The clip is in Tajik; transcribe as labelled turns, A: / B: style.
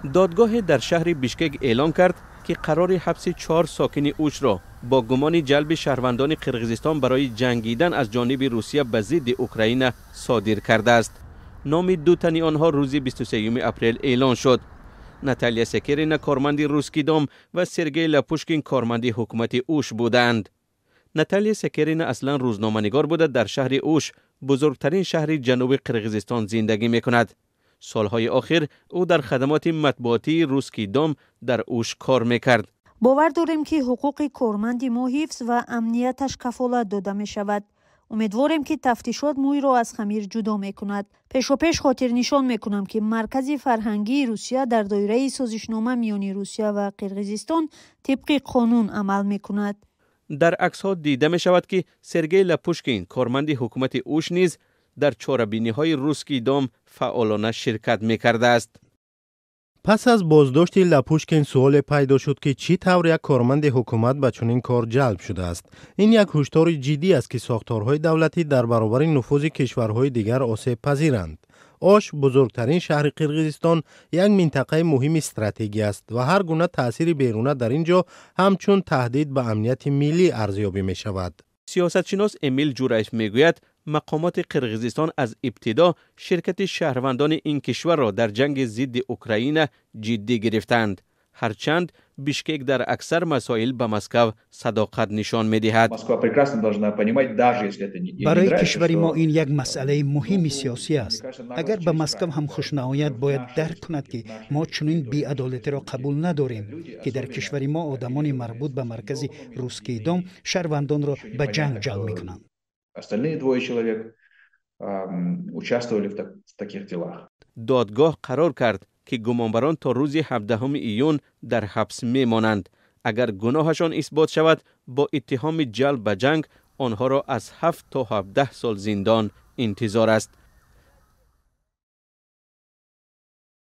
A: Додгоҳе дар шаҳри Бишкек эълон кард, ки қарори ҳабси чор сокини Ӯшро бо гумони ҷалби шаҳрвандони Қирғизистон барои ҷангидан аз ҷониби Русия ба зидди Украина содир кардааст. Номи ду тани онҳо рӯзи 23 апрел эълон шуд. Наталья Секерина, корманди «Русский дом», ва Сергей Лапушкин, корманди ҳукумати Ӯш будаанд. Наталья Секерина аслан рӯзноманигор буда, дар шаҳри Ӯш, бузургтарин шаҳри ҷануби Қирғизистон, зиндагӣ мекунад. Солҳои охир ӯ дар хадамоти матбуотии «Русский дом» дар Ӯш кор мекард.
B: Бовар дорем, ки ҳуқуқи корманди мо ҳифз ва амнияташ кафолат дода мешавад. Умедворем, ки тафтишот мӯйро аз хамир ҷудо мекунад. Пешопеш хотирнишон мекунам, ки Маркази фарҳангии Русия дар доираи созишнома миёни Русия ва Қирғизистон тибқи қонун амал мекунад.
A: Дар аксҳо дида мешавад, ки Сергей Лапушкин, корманди ҳукумати Ӯш, низ дар чорабиниҳои «Русский дом» фаъолона ширкат мекардааст.
C: Пас аз боздошти Лапушкин суоле пайдо шуд, ки чӣ тавр як корманди ҳукумат ба чунин кор ҷалб шудааст. Ин як ҳушдори ҷиддӣ аст, ки сохторҳои давлатӣ дар баробари нуфузи кишварҳои дигар осебпазиранд. Ош, бузургтарин шаҳри Қирғизистон, як минтақаи муҳими стратегӣ аст ва ҳар гуна таъсири беруна дар ин ҷо ҳамчун таҳдид ба амнияти миллӣ арзёбӣ мешавад.
A: Сиёсатшинос Эмил Ҷураев мегӯяд, мақомоти Қирғизистон аз ибтидо ширкати шаҳрвандони ин кишварро дар ҷанги зидди Украина ҷиддӣ гирифтаанд, ҳарчанд Бишкек дар аксар масоил ба Москав садоқат нишон медиҳад.
D: Барои кишвари мо ин як масъалаи муҳими сиёсӣ аст. Агар ба Москав ҳам хуш наояд, бояд дарк кунад, ки мо чунин беадолатиро қабул надорем, ки дар кишвари мо одамони марбут ба маркази «Русский дом» шаҳрвандонро ба ҷанг ҷалб мекунанд.
E: Остальные двое человек участвовали в таких делах.
A: Додгоҳ қарор кард, ки гумонбарон то рӯзи 17 июн дар ҳабс мемонанд. Агар гуноҳашон исбот шавад, бо иттиҳоми ҷалб ба ҷанг онҳоро аз 7 то 17 сол зиндон интизор аст.